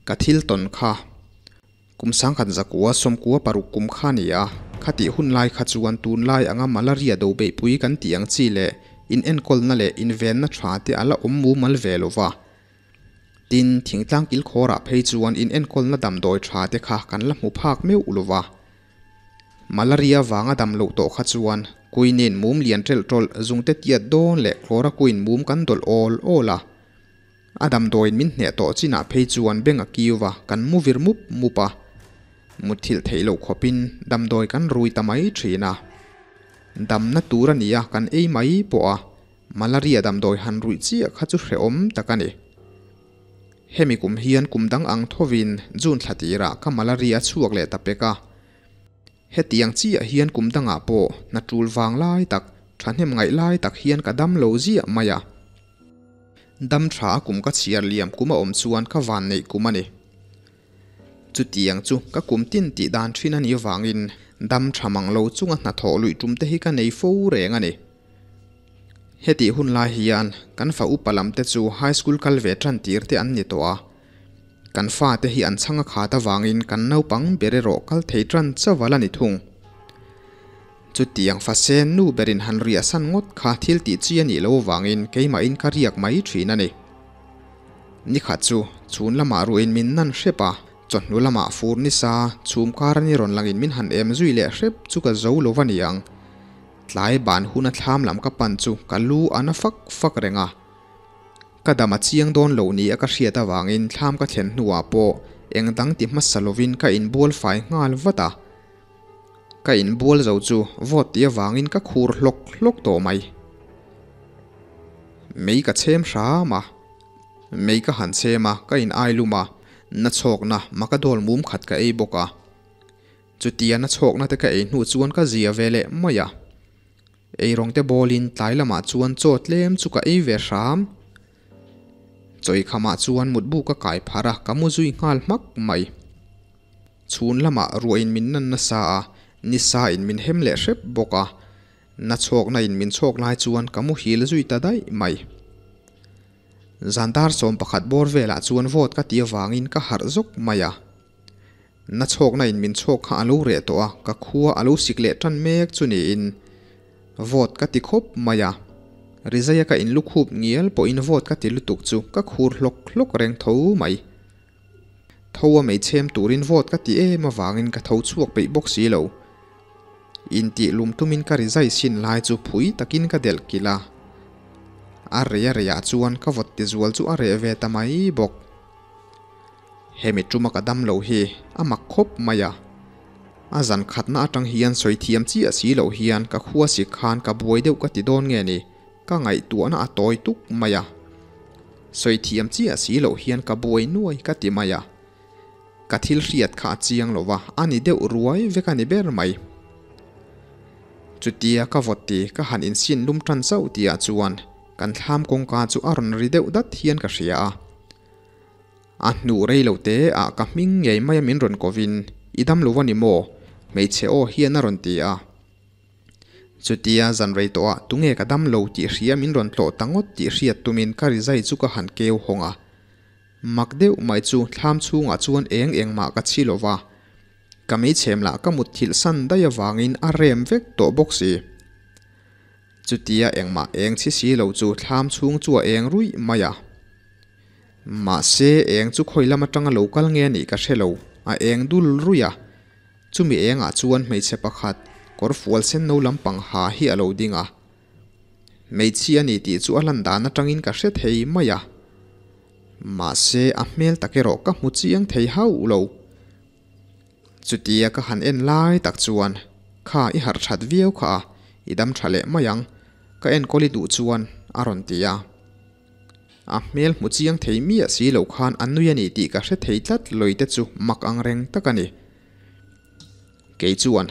Ka thil tawn kha kum 1996 kum kha ni a, khatih hun lai kha chuan tunlai anga malaria do beihpui kan tih ang chi leh in enkawlna leh invenna tha te a la awm mumal ve lo va. Tin, thingtlang kilkhawrah phei chuan in enkawlna damdawi tha te kha kan la hmu phak meuh lo va. Malaria vanga dam loh tawh kha chuan quinine mum lian ṭelh ṭawlh zungte tiat dawn leh chloroquine mum kan dawlh awl awl a. A damdawiin min hneh tawh chinah phei chuan beng a kiu va, kan mu vir mup mup a. Mutthilh theih loh khawpin damdawi kan rui ta mai thin a. Damna tur a ni a, kan ei mai pawh a, malaria damdawi han ruih chiah kha chu hrehawm tak a ni. Hemi kum hian kum dang ang thovin June thla tirah ka malaria a chhuak leh ta pek a. Hetiang chiah hian kum dangah pawh hna tul vang lai tak, thahnem ngaih lai tak hian ka dam lo ziah mai a. Dam tha a kum ka chhiar liam kum a awm chuan ka van neih kum a ni. Chutiang chu ka kum tin tih dan thin a nih vangin dam tha mang lo chunga hnathawh luih tum te hi ka nei fo reng a ni. Hetih hun lai hian kan fa upa lam te chu high school kal ve tan tir te an ni tawh a. Kan fate hi an chhang a khat avangin kan naupang ber erawh kal thei tan chauh a la ni thung. Chutiang fase nu berin han riah san ngawt kha thil tih chi a nih loh avangin keimahin ka riak mai thin a ni. Nikhat chu chhun lamah ruahin min nan hrep a, chawhnu lamah fur nisa chhum kar a ni rawn langin min han em zui leh hrep chu ka zo lo va ni ang. Tlai ban huna thlam lam ka pan chu ka lu a na fak fak reng a. Ka dam a chiang dawn lo ni a ka hriat avangin thlam ka thlen hnuah pawh eng dang ti hmasa lovin ka inbual fai nghal vat a. Ka inbual zo chu vawt tih avangin ka khur hlawk hlawk tawh mai. Mei ka chhem hram a, mei ka han chhem a, ka in ai lum a, na chhawkna maka dawl mum khat ka ei bawk a. Chutia na chhawkna te ka ei hnu chuan ka zia ve leh mai a. Eirawng te bawlin tlai lamah chuan chaw tlem chu ka ei ve hram. Chawikhamah chuan mutbu ka kai pharh a, ka mu zui nghal hmak mai. Chhun lamah ruahin min nan nasa a, nisa in min hem leh hrep bawk a, na chhawkna in min chhawk lai chuan ka muhil zui ta daih mai. Zan dar 11 bawr velah chuan vawt ka ti avangin ka harh zawk mai a. Na chhawkna in min chhawk kha a lo reh tawh a, ka khua a lo sik leh tan mek chu niin vawt ka ti khawp mai a. Rizaia ka inlukhup ngial pawhin vawt ka ti lutuk chu ka khur hlawk hlawk reng tho mai. Tho a mei chhem turin vawt ka ti em avangin ka tho chhuak peih bawk si lo. Intih lum tumin ka rizai sin lai chu phui takin ka delh kilh a. A rei a reiah chuan ka vawt ti zual chu a reh ve ta mai bawk. Hemi tuma ka dam lo hi a mak khawp mai a. A zan khatna atang hian sawi thiam chiah si loh hian ka khua sik khan ka buai deuh ka ti dawn nge ni, ka ngaihtuahna a tawi tuk mai a. Sawi thiam chiah si loh hian ka buai nuai ka ti mai a. Ka thil hriat kha a chiang lo va, a ni deuh ruai vek a ni ber mai. Chutia ka vawt ti ka han insin lum tan chauh tihah chuan kan thlam kawngka chu a rawn ri deuh dat hian ka hria a. A hnu rei lo te ah ka hming ngei mai a min rawn kovin, I dam lo a ni maw? Hmeichhe aw hian a rawn ti a. Chutia zan rei tawh ah tunge ka dam lo tih hria min rawn tlawh ta ngawt tih hriat tumin ka rizai chu ka han keu hawng a. Mak deuh mai chu thlam chhungah chuan eng eng mah ka chhi lova. Ka meichhem lah ka mutthilh san daih avangin a rem vek tawh bawk si. Chutia engmah eng chhi si lo chu thlam chhung chu a eng ruih mai a. Mahse eng chu khawi lam atanga lo kal nge anih ka hre lo, a eng dul ruih a. Chumi engah chuan hmeichhe pakhat kawr fual sen no lampang ha hi a lo ding a. Hmeichhia a ni tih chu a lan dan atangin ka hre thei mai a. Mahse a hmel tak erawh ka hmu chiang thei hauh lo. Chutia ka han en lai tak chuan kha i harh that viau kha a, i dam tha leh mai ang, ka enkawl i duh chuan a rawn ti a. A hmel hmu chiang thei miah si lo khan a nui a ni tih ka hre thei tlat lawite te chu mak ang reng tak a ni. Kei chuan,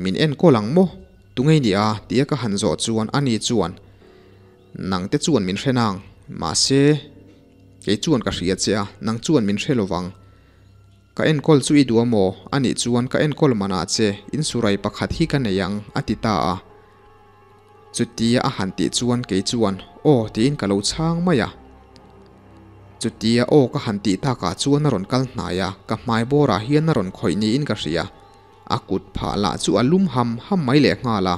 Min enkawl ang maw? Tungei ni a? tia ka han zawh chuan ani chuan, Nang te chuan min hre nang, mahse, kei chuan ka hria che a, nang chuan min hre lovang. Ka enkawl chu i duh a maw? Anih chuan ka enkawl manah che, insurai pakhat hi ka nei ang, a ti ta a. Chutia a han tih chuan kei chuan, Aw, tiin ka lo chhang mai a. Chutia aw ka han tih takah chuan a rawn kal hnai a, ka hmai bawrah hian a rawn khawih niin ka hria. A kut phah lah chu a lum ham ham mai leh nghal a.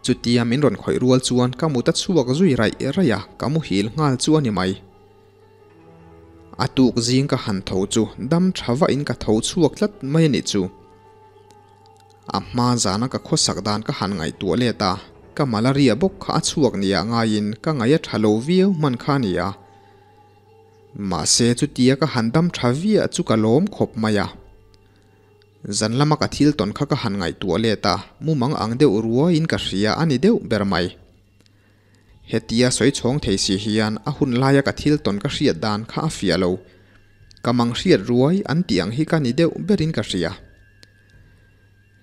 Chutia min rawn khawih rual chuan ka mut a chhuak zui raih raih a, ka muhil nghal chu a ni mai. A tuk zing ka han tho chu dam tha vahin ka tho chhuak tlat mai a nih chu. A hma zana ka khawsak dan ka han ngaihtuah let a, ka malaria bawk kha a chhuak nia ngaiin ka ngaih a tha lo viau hman kha a ni a. Mahse chutia ka han dam tha viah chu ka lawm khawp mai a. Zan lama ka thil tawn kha ka han ngaihtuah let a, mumang ang deuh ruaiin ka hria a ni deuh ber mai. Hetia sawi chhawng thei si hian a hun laia ka thil tawn ka hriat dan kha a fiah lo. Ka mang hriat ruai an tih ang hi ka ni deuh berin ka hria.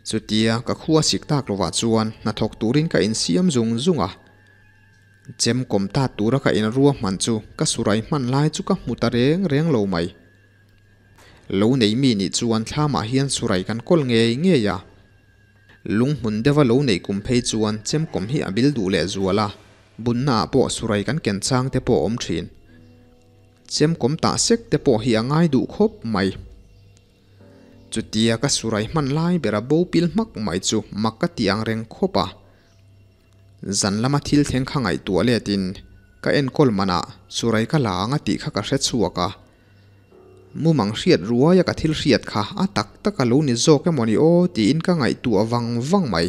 Chutia ka khua sik tak lovah chuan hnathawk turin ka insiam zung zung a. Chem kawm tat tura ka inrua hman chu ka surai hman lai chu ka hmu ta reng reng lo mai. Lo nei mi nih chuan thlamah hian surai kan kawl ngei ngei a. Lunghmun deuha lo neih kum phei chuan chemkawm hi a bil duh leh zual a, bunna ah pawh surai kan ken chang te pawh a awm thin. Chemkawm tah sek te pawh hi a ngai duh khawp mai. Chutia ka surai hman lai bera bo pil hmak mai chu mak ka ti ang reng khawp a. Zan lama thil thleng kha ngaihtuah letin ka enkawl manah surai ka la ang a tih kha ka hre chhuak a. Mumang hriat ruaia ka thil hriat kha a tak tak a lo ni zawk emaw ni aw tiin ka ngaihtuah vang vang mai.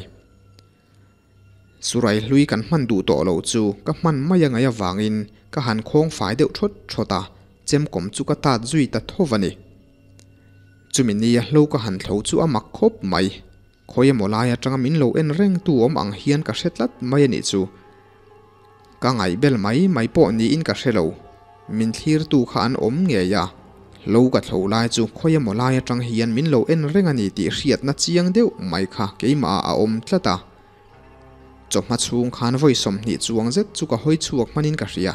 Surai hlui kan hman duh tawh lo chu ka hman mai a ngaih avangin ka han khawng fai deuh thawt thawt a, chemkawm chu ka tat zui ta thawv a ni. Chumi nia hlo ka han thlo chu a mak khawp mai. Khawi emaw lai atanga min lo en reng tu awm ang hian ka hre tlat mai a nih chu. Ka ngaihbel mai mai pawh niin ka hre lo. Min thlirtu kha an awm ngei a, lo ka thlo lai chu khawi emaw lai atang hian min lo en reng a ni tih hriatna chiang deuh mai kha keimah ah a awm tlat a. Chawhma chhung khan vawi 20 chuang zet chu ka hawi chhuak hmanin ka hria.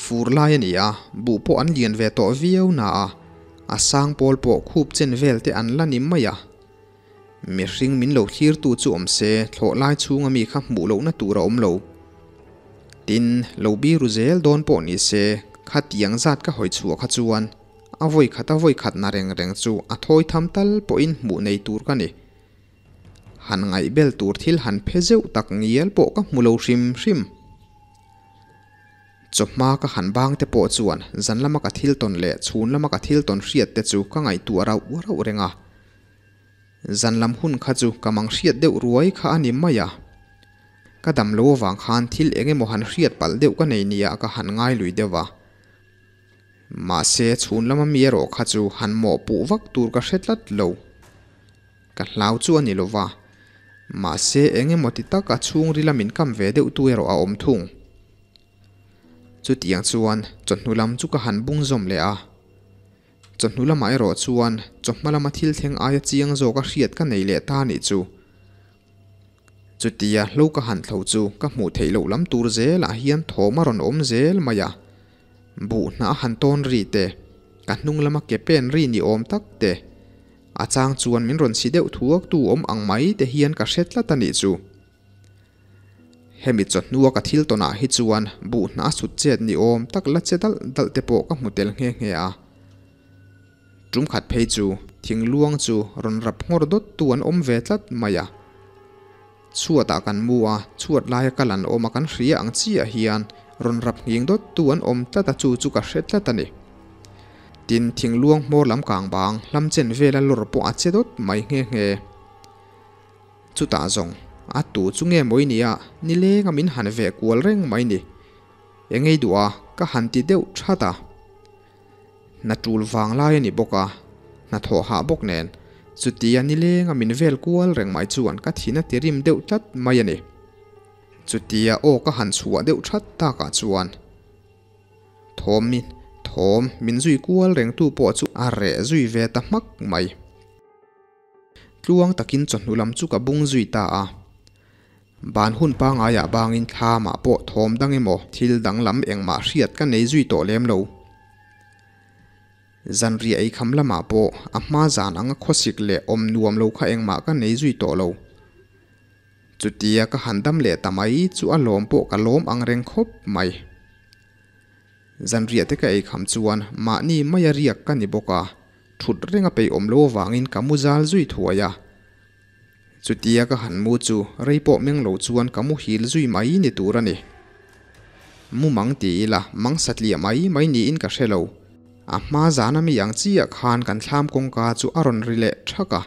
Fur lai a ni a, buh pawh an lian ve tawh viau na a, a sang pawl pawh khup chen vel te an la ni mai a. Mihring min lo thlirtu chu awm se, thlawh lai chhunga mi kha hmuh lohna tur a awm lo. Tin, lo biru zel dawn pawh ni se, khatiang zat ka hawi chhuah kha chuan a vawi khat a vawi khat na reng reng chu a thawi tham tal pawhin hmuh nei tur ka ni. Han ngaihbel tur thil han phe zeuh tak ngial pawh ka hmu lo hrim hrim. Chawhma ka han bang te pawh chuan zan lama ka thil tawn leh chhun lama ka thil tawn hriat te chu ka ngaihtuah rauh rauh reng a. Zan lam hun kha chu ka mang hriat deuh ruai kha a ni mai a. Ka dam lo avang khan thil eng emaw han hriat palh deuh ka nei nia ka han ngai lui deuh a. Mahse chhun lama mi erawh kha chu han mawhpuh vak tur ka hre tlat lo. Ka hlau chu a ni lo va, mahse eng emaw ti tak a chhungrila min kam ve deuh tu erawh a awm thung. Chutiang chuan chawhnu lam chu ka han bung zawm leh a. Chawhnu lamah erawh chuan chawhma lama thil thleng aia chiang zawk a hriat ka nei leh ta nih chu. Chutia hlo ka han thlo chu ka hmuh theih loh lam tur zelah hian thawm a rawn awm zel mai a. Buh hnah a han tawn ri te, ka hnung lama ke pen ri ni awm tak te, a chang chuan min rawn si deuh thuak tu awm ang mai te hian ka hre tlat a nih chu. Hemi chawhnua ka thil tawnah hi chuan buh hnah a sut chet ni awm tak la che dalh dalh te pawh ka hmu tel nghe nghe a. Tum khat phei chu thing luang chu rawn rap nghawr dawt tu an awm ve tlat mai a. Chhuatah kan mu a, chhuat laia kal an awm a kan hria ang chiah hian rawn rap nghing dawt tu an awm tlat a chu chu ka hre tlat a ni. Tin, thing luang hmawr lam kang bang hlam chen vela lawr pawh a che dawt mai nghe nghe. Chutah zawng, a tu chu nge mawi nia nileng a min han veh kual reng mai ni. Engei duh a, ka han ti deuh that a. Hna tul vang lai a ni bawk a, hna thawh hah bawk nen, chutia nileng a min vel kual reng mai chuan ka thin a ti rim deuh tlat mai a ni. Chutia aw ka han chhuah deuh that takah chuan thawm min thawm min zui kual reng tu pawh chu a reh zui ve ta hmak mai. Tluang takin chawhnu lam chu ka bung zui ta a. Ban hun pangaiah bangin thlamah pawh thawm dang emaw thil danglam engmah hriat ka nei zui tawh lem lo. Zanriah ei kham lamah pawh a hma zan anga khawsik leh awm nuam lo kha engmah ka nei zui tawh lo. Chutia ka han dam leh ta mai chu a lawm pawh ka lawm ang reng khawp mai. Zanriah te ka ei kham chuan mahni maia riak ka ni bawk a, thut renga peih awm lo avangin ka mu zal zui thuai a. Chutia ka han mu chu rei pawh meng lo chuan ka muhil zui mai ni tur a ni. Mu mang ti ila mang satliah mai mai niin ka hre lo. A hma zana mi ang chiah khan kan thlam kawngka chu a rawn ri leh thak a.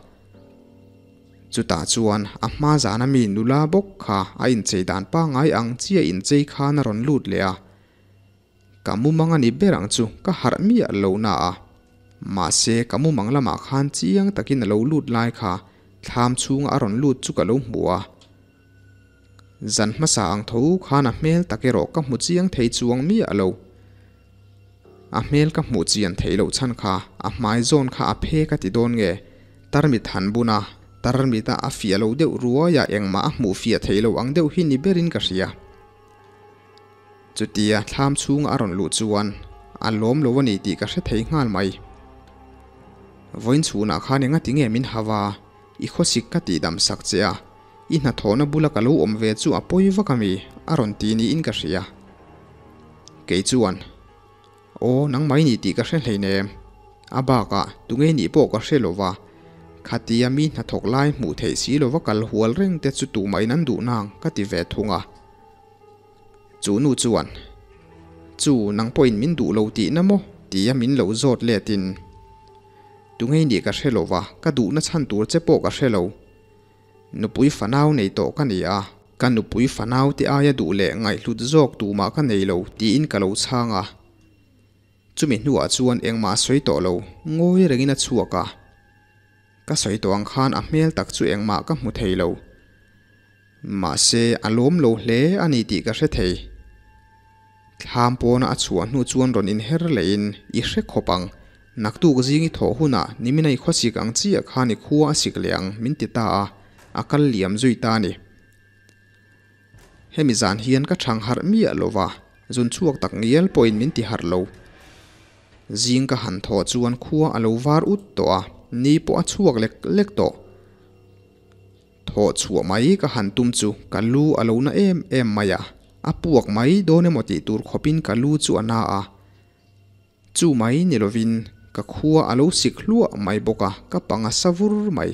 Chutah chuan a hma zana mi nula bawk kha a inchei dan pangngai ang chiah inchei khan a rawn lut leh a. Ka mumang a ni ber ang chu ka harh miah lo na a. Mahse ka mumang lamah khan chiang takin a lo lut lai kha thlam chhunga a rawn lut chu ka lo hmu a. Zan hmasa ang tho khan a hmel tak erawh ka hmu chiang thei chuang miah lo. A hmel ka hmuh chian theih loh chhan kha a hmai zawn kha a phe ka ti dawn nge? Tarmit han bun a, tarmit a a fiah lo deuh ruai a engmah a hmuh fiah theih loh ang deuh hi ni berin ka hria. Chutia thlam chhunga a rawn luh chuan a lawm lo a ni tih ka hre thei nghal mai. Vawiin chhunah khan engati nge min hau a, i khawsik ka tihdam sak che a, i hnathawhna bula ka lo awm ve chu a pawi vak a mi? a rawn ti niin ka hria. Kei chuan, Aw, nangmah i ni tih ka hre hleinem. A bakah, tunge nih pawh ka hre lo va, khatia mi hnathawk lai hmuh theih si lova kal hual reng te chu tumah in an duh nang ka ti ve thung a. Chu nu chuan, Chu, nang pawhin min duh lo tihna maw? tia min lo zawt letin, Tunge nih ka hre lo va, ka duhna chhan tur che pawh ka hre lo. Nupui fanau nei tawh ka ni a, ka nupui fanau te aia duh leh ngaihhlut zawk tumah ka nei lo tiin ka lo chhang a. Chumi hnuah chuan engmah a sawi tawh lo, ngawi rengin a chhuak a. Ka sawi tawh ang khan a hmel tak chu engmah ka hmu thei lo. Mahse, a lawm lo hle a ni tih ka hre thei. Thlam pawna a chhuah hnu chuan rawn inher lehin i hre khawp ang, naktuk zing i thawh hunah nimina i khawsik ang chiah khan i khua a sik leh ang min ti ta a, a kal liam zui ta a ni. Hemi zan hian ka chhang harh miah lo va, zun chhuak tak ngial pawhin min ti harh lo. Zing ka han thawh chuan khua a lo var ut tawh a, ni pawh a chhuak lek lek tawh. Thawh chhuah mai ka han tum chu ka lu a lo na em em mai a, a puak mai dawn emaw tih tur khawpin ka lu chu a na a. Chu mai ni lovin ka khua a lo sik hluah mai bawk a, ka pang a sa vur mai.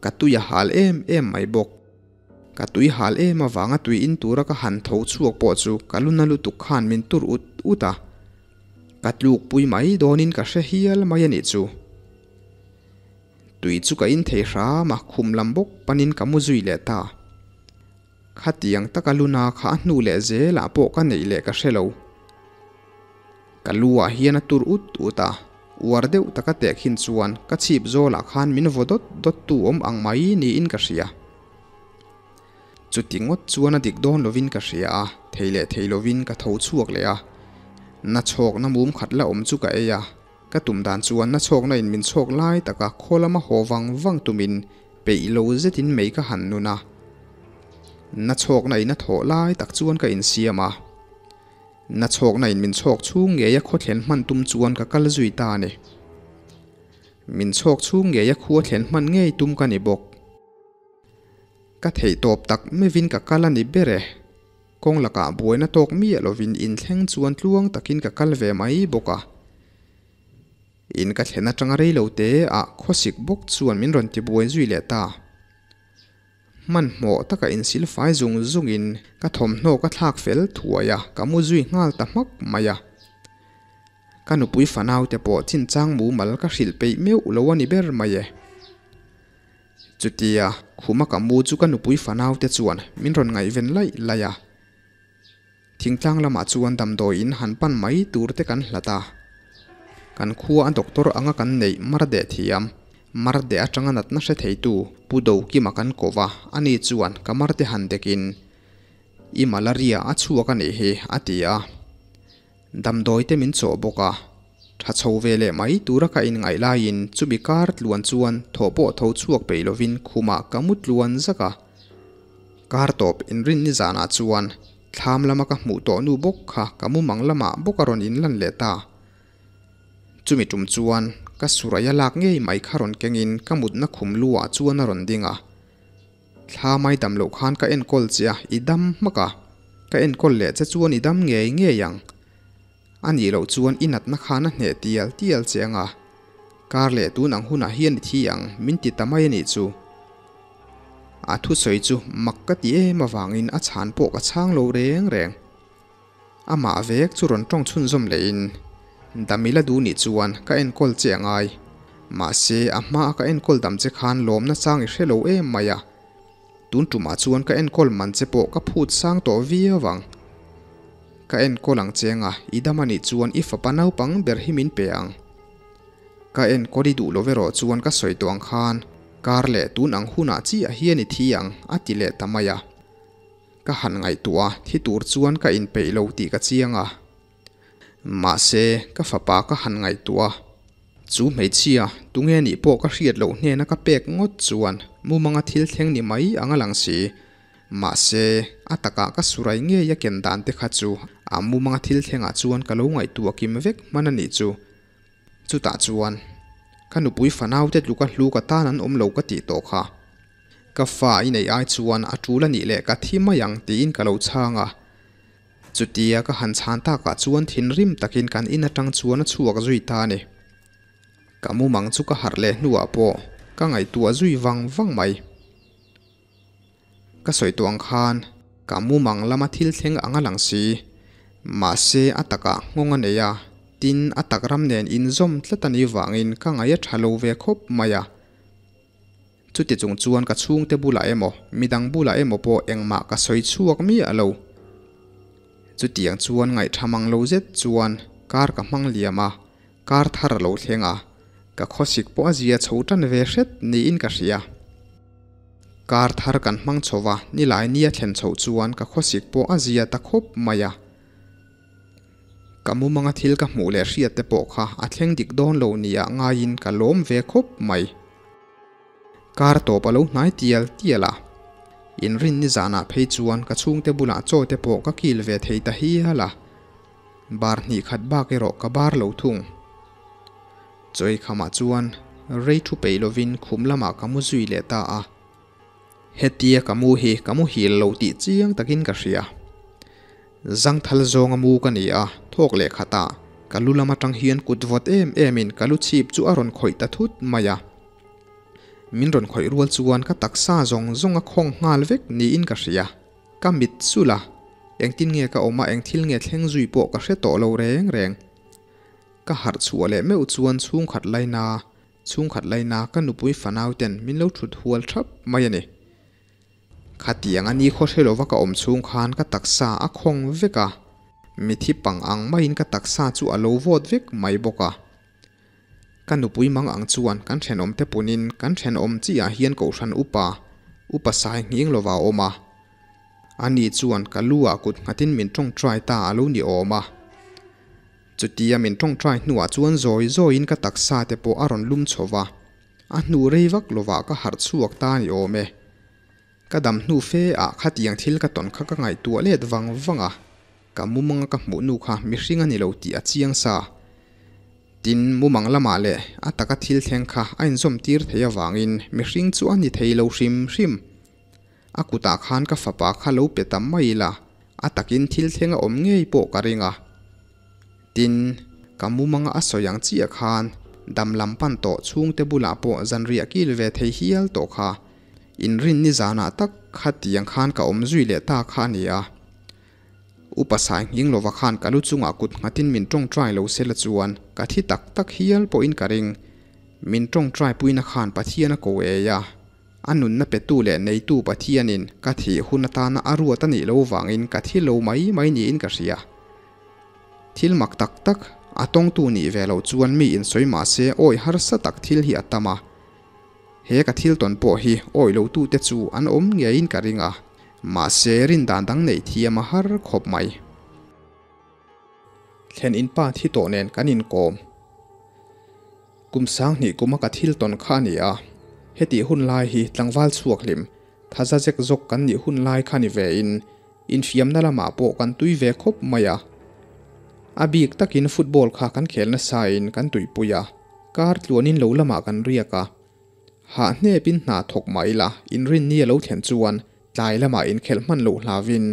Ka tui a hal em em mai bawk. Ka tui hal em avanga tui in tura ka han tho chhuak pawh chu ka lu na lutuk khan min tur ut ut a. Ka tlukpui mai dawnin ka hre hial mai a nih chu. Tui chu ka in thei hram a, khum lam bawk panin ka mu zui leh ta. Khatiang taka luna kha a hnu leh zelah pawh ka neih leh ka hre lo. Ka lu ah hian a tur ut ut a, uar deuh taka teh khin chuan ka chhip zawlah khan min vaw dawt dawt tu awm ang mai niin ka hria. Chuti ngawt chuan a dik dawn lovin ka hria a, thei leh thei lovin ka tho chhuak leh a. Na chhawkna mum khat la awm chu ka ei a, Ka tum dan chuan na chhawkna in min chhawk lai taka khaw lama haw vang vang tumin peih lo zetin mei ka han nun a. Na chhawkna in a thawh lai tak chuan ka insiam a. Na chhawkna in min chhawk chhung ngeia khaw thlen hman tum chuan ka kal zui ta a ni. Min chhawk chhung ngeia khua thlen hman ngei tum ka ni bawk. Ka theih tawp tak mevin ka kal a ni ber e. Kawng lakah buaina tawk miah lovin inthleng chuan tluang takin ka kal ve mai bawk a. In ka thlen atanga rei lo te ah khawsik bawk chuan min rawn ti buai zui leh ta. Hmanhmawh taka insil fai zung zungin ka thawmhnaw ka thlak fel thuai a, ka mu zui nghal ta hmak mai a. Ka nupui fanaute pawh chinchang mumal ka hrilh peih meuh lo a ni ber mai e. Chutia, khuma ka mu chu ka nupui fanaute chuan min rawn ngaihven laih laih a. Thingtlang lamah chuan damdawi in han pan mai tur te kan hlat a. Kan khua a doctor anga kan neih mar deh thiam, mar deh atanga natna hre theitu Pu Dokima kan ko va, ani chuan ka mar te han dekin, I malaria a chhuak a nih hi, a ti a. Damdawi te min chawh bawk a, tha chho ve leh mai tura ka inngaih laiin chumi kar tluan chuan thawh pawh tho chhuak peih lovin khumah ka mu tluan zak a. Kar tawp inrin ni zanah chuan thlam lama ka hmuh tawh nu bawk kha ka mumang lamah bawk a rawn inlan leh ta. Chumi tum chuan ka suraia lak ngei mai kha rawn kengin ka mutna khum luah chuan a rawn ding a. Thla mai dam loh khan ka enkawl che a, i dam hmak a. Ka enkawl leh che chuan i dam ngei ngei ang. A nih loh chuan i natna khan a hneh tial tial che anga, kar leh tun ang hunah hian i thi ang min ti ta mai a nih chu. A thusawi chu mak ka ti em avangin a chhan pawh ka chhang lo reng reng. Amah vek chu rawn tawng chhunzawm lehin, Damila duh nih chuan ka enkawl che a ngai. Mahse, a hmaa ka enkawl dam che khan lawmna chang i hre lo em mai a. Tun tumah chuan ka enkawl man che pawh ka phut sang tawh viau ang. Ka enkawl ang che anga i dam a nih chuan i fapa naupang ber hi min pe ang. Ka enkawl i duh lo erawh chuan ka sawi tawh ang khan kar leh tun ang hunah chiah hian i thi ang a ti leh ta mai a. Ka han ngaihtuah a, thi tur chuan ka inpeih lo tih ka chiang a. Mahse, ka fapa ka han ngaihtuah a, chu hmeichhia tunge nih pawh ka hriat loh hnena ka pek ngawt chuan mumanga thil thleng ni mai ang a lang si. Mahse, a takah ka surai ngei a ken dan te kha chu a mumanga thil thlengah chuan ka lo ngaihtuah kim vek hman a nih chu. Chutah chuan, ka nupui fanaute tluka hlu ka tan an awm lo ka tih tawh kha. Ka fa i neih ai chuan a tul a nih leh ka thi mai ang tiin ka lo chhang a. Chutia ka han chhan takah chuan thinrim takin kan in atang chuan a chhuak zui ta a ni. Ka mumang chu ka harh leh hnuah pawh ka ngaihtuah zui vang vang mai. Ka sawi tawh ang khan ka mumang lama thil thleng ang a lang si. Mahse a takah nghawng a nei a, tin a tak ram nen inzawm tlat a nih vangin ka ngaih a tha lo ve khawp mai a. Chuti chung chuan ka chhungte bulah emaw, midang bulah emaw pawh engmah ka sawi chhuak miah lo. Chutiang chuan ngaihṭha mang lo zet chuan kar ka hmang liam a, kar thar a lo thleng a, ka khawsik pawh a zia chho ṭan ve hret niin ka hria. Kar thar kan hmang chho va, nilai nia thlen chhoh chuan ka khawsik pawh a zia ta khawp mai a. Ka mumanga thil ka hmuh leh hriat te pawh kha a thleng dik dawn lo nia ngaiin ka lawm ve khawp mai. Kar tawp a lo hnai tial tial a, inrin ni zanah phei chuan ka chhungte bulah chaw te pawh ka kil ve thei ta hial a, bar hnih khat bak erawh ka bar lo thung. Chawi khamah chuan rei thu peih lovin khum lamah ka mu zui leh ta a. Hetia ka mu hi ka muhil lo tih chiang takin ka hria. Zangthal zawnga mu ka ni a, thawk leh khatah ka lu lam atang hian kut vawt em emin ka lu chhip chu a rawn khawih ta thut mai a. Min rawn khawih rual chuan ka taksa zawng zawng a khawng nghal vek niin ka hria. Ka mit sulh a, engtin nge ka awm a eng thil nge thleng zui pawh ka hre tawh lo reng reng. Ka harh chhuah leh meuh chuan chhungkhat laina Chhungkhat laina ka nupui fanau ten min lo thut hual thap mai a ni. Khatiang a ni khaw hre lova ka awm chhung khan ka taksa a khawng vek a, mithi pang ang maiin ka taksa chu a lo vawt vek mai bawk a. Ka nupui mang ang chuan kan thenawm te punin kan thenawm chiah hian kohhran upa, upa sai nghing lova a awm a. Ani chuan ka lu ah kut nghatin min tawngtai ta a lo ni awm a. Chutia min tawngtai hnuah chuan zawi zawiin ka taksa te pawh a rawn lum chho va, a hnu rei vak lovah ka harh chhuak ta ni awm e. Ka dam hnu fe ah khatiang thil ka tawn kha ka ngaihtuah let vang vang a, ka mumanga ka hmuh nu kha mihring a ni lo tih a chiang sa. Tin, mumang lamah leh a taka thil thleng kha a inzawm tir thei avangin mihring chu a ni thei lo hrim hrim. A kutah khan ka fapa kha lo pe tam mai ila, a takin thil thleng a awm ngei pawh ka ring a. Tin, ka mumanga a sawi ang chiah khan dam lam pan tawh chhungte bulah pawh zanriah kil ve thei hial tawh kha. Inrin ni zanah tak kha tiang khan ka awm zui leh ta kha a ni a. Upa sai nghing lova khan ka lu chungah kut nghatin min tawngtai lo sela chuan ka thi tak tak hial pawhin ka ring. Min tawngtai puina khan Pathian a ko ei a. A nunna petu leh neitu Pathianin ka thih hun atana a ruat a nih lo vangin ka thi lo mai mai niin ka hria. Thil mak tak tak, a tawngtu nih ve loh chuan mi insawi mah se awi harsa tak thil hi a tam a. He ka thil tawn pawh hi awi lotute chu an awm ngeiin ka ring a, mahse rindan dang neih thiam a har khawp mai. Thlen in pa thi tawh nen kan inkawm. Kum sanghnih kuma ka thil tawn kha a ni a, hetih hun lai hi tlangval chhuak hlim, thaza zek zawk kan nih hun lai kha ni ve in, infiamna lamah pawh kan tui ve khawp mai a. A bik takin football kha kan khel nasa in kan tuipui a, kar tluanin lo lamah kan riak a. Hah hnepin hna thawk mah ila inrinni a lo thlen chuan tlai lamah inkhelh hman loh hlavin.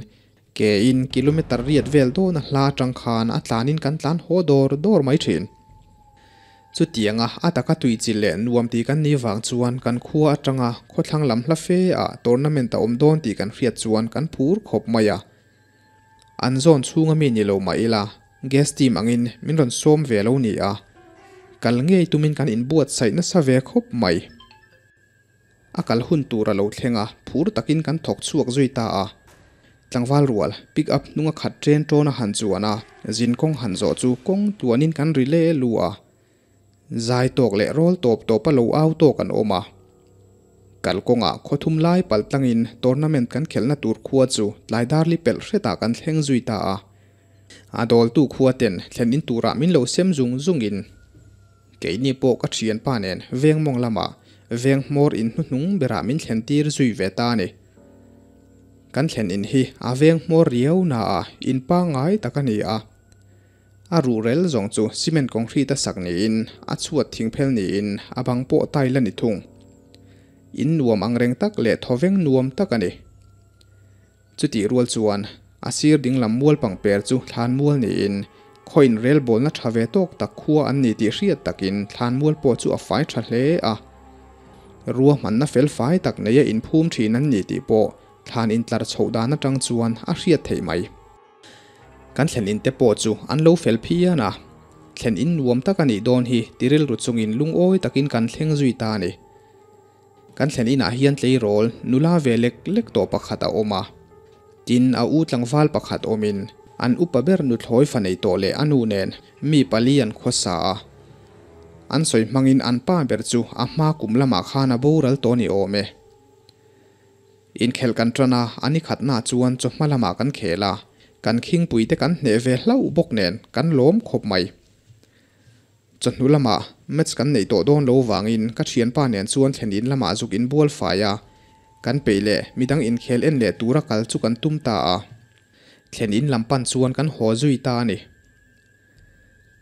Ke in kilometre riat vel dawn a hla atang khan a tlanin kan tlan haw dawr dawr mai thin. Chutianga a taka tui chilh leh nuam tih kan nih vang chuan kan khua atanga khawthlang lam hla fe ah tournament a awm dawn tih kan hriat chuan kan phur khawp mai a. An zawn chhunga mi ni lo mah ila guest team angin min rawn sawm ve lo ni a, kal ngei tumin kan inbuatsaih nasa ve khawp mai. A kal hun tur a lo thleng a, phur takin kan thawk chhuak zui ta a. Tlangval rual pick up hnunga khat ṭen ṭawn a han chuan a, zin kawng han zawh chu kawng tluanin kan ri le lu a. Zai tawk leh rawl tawp tawpa lo au tawk an awm a. Kal kawngah khaw thum lai pal tlangin tournament kan khelhna tur khua chu tlai darli pelh hretah kan thleng zui ta a. A dawltu khua ten thlen in turah min lo sem zung zungin keini pawh ka thianpa nen veng mawng lamah veng hmawr in hnuhnung berah min thlen tir zui ve ta a ni. Kan thlen in hi a veng hmawr riau na a in pangngai tak a ni a. A ruhrel zawng chu cement concrete a sak niin a chhuat thingphel niin a bang pawh tile a ni thung. In nuam angreng tak leh thawveng nuam tak a ni. Chutih rual chuan a sir dinglam mual pangper chu thlan mual niin khawiin rel bawlna tha ve tawk tak khua an ni tih hriat takin thlan mual pawh chu a fai tha hle a. Ruahmanna fel fai tak neia inphum thin an ni tih pawh thlan intlar chhoh dan atang chuan a hriat theih mai. Kan thlen in te pawh chu an lo fel phian a, thlen in nuam tak a nih dawn hi ti rilru chungin lungawi takin kan thleng zui ta a ni. Kan thlen inah hian tleirawl nula ve lek lek tawh pakhat a awm a, tin a u tlangval pakhat awmin an upa ber nuthlawi fa nei tawh leh a nu nen mi pali an khawsa a. An sawi hmangin an pa ber chu a hma kum lamah khan a boral tawh ni awm e. Inkhelh kan tan a, a ni khatnaah chuan chawhma lamah kan khel a, kan khingpuite kan hneh ve hlauh bawk nen kan lawm khawp mai. Chawhnu lamah match kan neih tawh dawn lo vangin ka thianpa nen chuan thlen in lamah zuk inbual fai a, kan peih leh midang inkhel en leh tura kal chu kan tum ta a. Thlen in lam pan chuan kan haw zui ta a ni.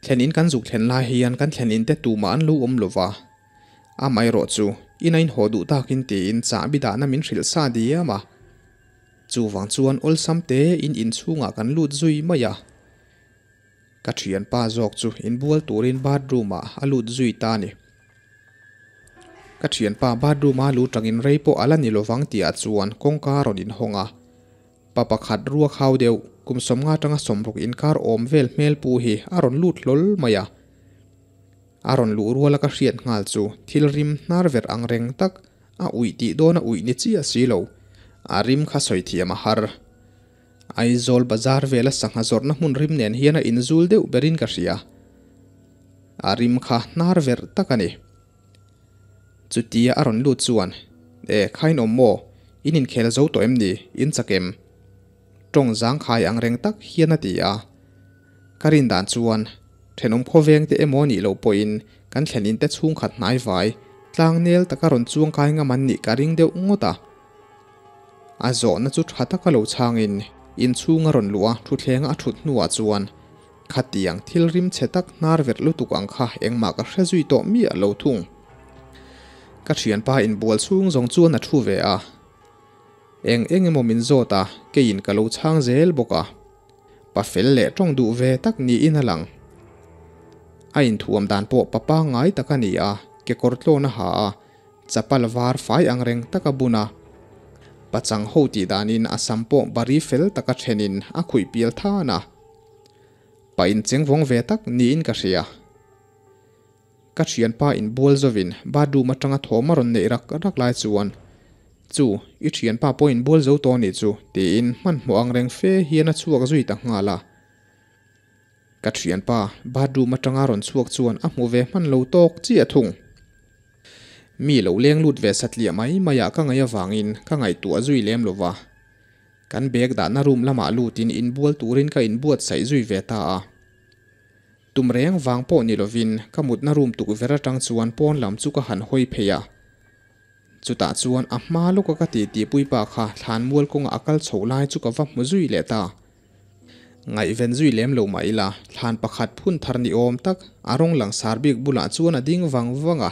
Thlen in kan zuk thlen lai hian kan thlen in te tumah an lo awm lo va. Amaherawh chu ina in haw duh takin tiin chahbi dahna min hrilh sa diam a. Chuvang chuan awlsam te in inchhungah kan lut zui mai a. Ka thianpa zawk chu inbual turin bathroom ah a lut zui ta a ni. Ka thianpa bathroom a lut tangin rei pawh a la ni lovang tih ah chuan kawngka a rawn inhawng a. Pa pakhat ruak hau deuh kum sawmnga atanga sawmruk inkar awm vel hmel pu hi a rawn lut hlawl mai a. A rawn luh ruala ka hriat nghal chu thil rim hnar ver ang reng tak a uih tih dawn a uih ni chiah si lo. A rim kha sawi thiam a har. Aizawl bazar vela sangha zawrhna hmun rim nen hian a inzul deuh berin ka hria. A rim kha hnar verh tak a ni. Chutia a rawn lut chuan, E, khain awm maw? In inkhel zo tawh em ni? In chak em? Tawng zangkhai ang reng tak hian a ti a. Ka rin dan chuan, thenawm khawveng te emaw nih loh pawhin kan thlen in te chhungkhat hnai vai, tlang nel taka rawn chuangkai ngam an nih ka ring deuh ngawt a. A zawhna chu tha taka lo chhangin inchhung a rawn luh a, thuthlenga a thut hnuah chuan khatiang thil rim chhe tak hnar verh lutuk ang kha engmah ka hre zui tawh miah lo thung. Ka thianpa inbual chhung zawng chuan a thu ve a, eng eng emaw min zawt a, keiin ka lo chhang zel bawk a. Pa fel leh tawng duh ve tak niin a lang. A inthuam dan pawh pa pangngai tak a ni a, kekawr tlawn a ha a, Chapal var fai ang reng taka bun a, pachang ho tih danin a sam pawh bari fel taka thenin a khuih pial than a. Pa incheng vawng ve tak niin ka hria. Ka thianpa inbual zovin bathroom atanga thawm a rawn neih rak rak lai chuan, Chu, i thianpa pawh inbual zo tawh anih chu, tiin hmanhmawh ang reng fe hian a chhuak zui ta nghal a. Ka thianpa bathroom atanga rawn chhuak chuan a hmu ve hman lo tawk chiah thung. Mi lo leng lut ve satliah mai maiah ka ngaih avangin ka ngaihtuah zui lem lo va. Kan bag dahna room lamah lutin inbual turin ka inbuatsaih zui ve ta a. Tum reng vang pawh ni lovin ka mutna room tukverh atang chuan pawn lam chu ka han hawi phei a. Chutah chuan a hma lawka ka titi puipa kha thlanmual kawnga a kal chho lai chu ka va hmu zui leh ta. Ngaihven zui lem lo mah ila, thlan pakhat phun thar ni awm tak a rawng langsar bik bulah chuan a ding vang vang a.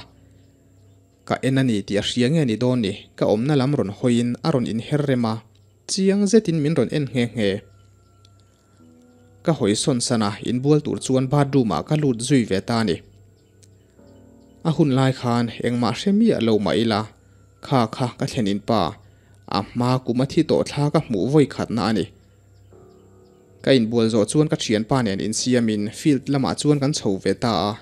Ka en a ni tih a hria nge ni dawn ni, ka awmna lam rawn hawiin a rawn inher rem a, chiang zetin min rawn en nghe nghe. Ka hawi sawn san a, inbual tur chuan bathroom ah ka lut zui ve ta a ni. A hun lai khan engmah hre miah lo mah ila, kha kha ka thlen in pa, a hma kum a thi tawh thla ka hmuh vawi khatna a ni. Ka inbual zawh chuan ka thianpa nen insiamin field lamah chuan kan chho ve ta a.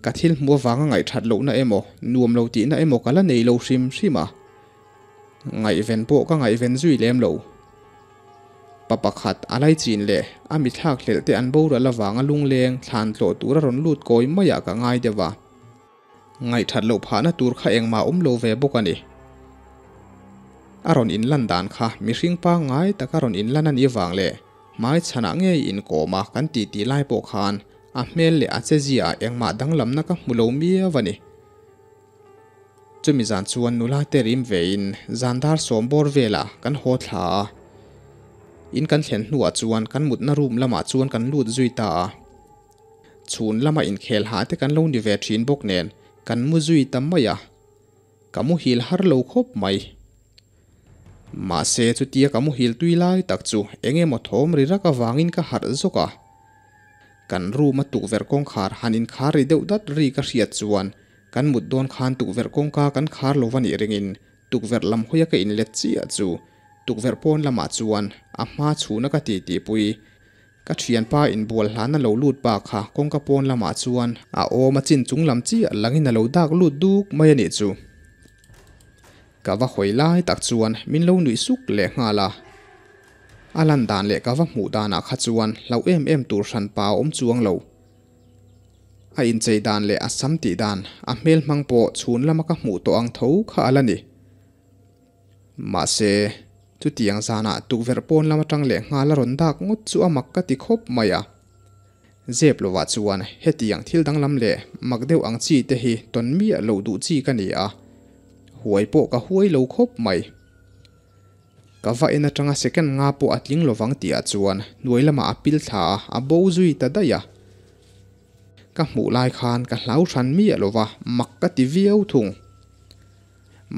Ka thil hmuh avanga ngaihthat lohna emaw, nuam lo tihna emaw ka la nei lo hrim hrim a. Ngaihven pawh ka ngaihven zui lem lo. Pa pakhat a laichin leh a mithlak hlelh te an boral avanga lungleng thlan tlawh tura rawn lut kawi maiah ka ngai deuh a. Ngaihthat loh phahna tur kha engmah awm lo ve bawk a ni. A rawn inlan dan kha mihring pangngai taka rawn inlan a nih vang leh hmai chhanah ngei inkawm a kan titi lai pawh khan a hmel leh a chezia ah engmah danglamna ka hmu lo miau a ni. Chumi zan chuan nula te rim vein zan dar sawm bawr velah kan haw thla a. In kan thlen hnuah chuan kan mutna room lamah chuan kan lut zui ta a. Chhun lama inkhel hah te kan lo ni ve thin bawk nen kan mu zui ta mai a, ka muhil har lo khawp mai. Mahse chutia ka muhil tui lai tak chu eng emaw thawm ri rak avangin ka harh zawk a. Kan room a tukverh kawngkhar han inkhar ri deuh dat ri ka hriat chuan kan mut dawn khan tukverh kawngka kan khar lo va nih ringin tukverh lam hawia ka inlet chiah chu tukverh pawn lamah chuan a hma chhuna ka titipui Ka thianpa inbual hlana lo lut pa kha kawngka pawn lamah chuan a awm a chin chung lam chiah langin a lo dak lut duk mai a nih chu. Ka va hawi lai tak chuan min lo nuih suk leh nghal a. A lan dan leh ka va hmuh danah kha chuan hlauh em em tur hran pa a awm chuang lo. A inchei dan leh a sam tih dan, a hmel hmang pawh chhun lama ka hmuh tawh ang tho kha a la ni. Mahse, chutiang zanah tukverh pawn lam atang leh nghal a rawn dak ngawt chu a mak ka ti khawp mai a. Zep lovah chuan hetiang thil danglam leh mak deuh ang chi te hi tawn miah loh duh chi ka ni a, huai pawh ka huai lo khawp mai. Ka va en atanga second nga pawh a tling lovang tihah chuan hnuai lamah a pil thla a, a bo zui ta daih a. Ka hmuh lai khan ka hlau hran miah lova mak ka ti viau thung.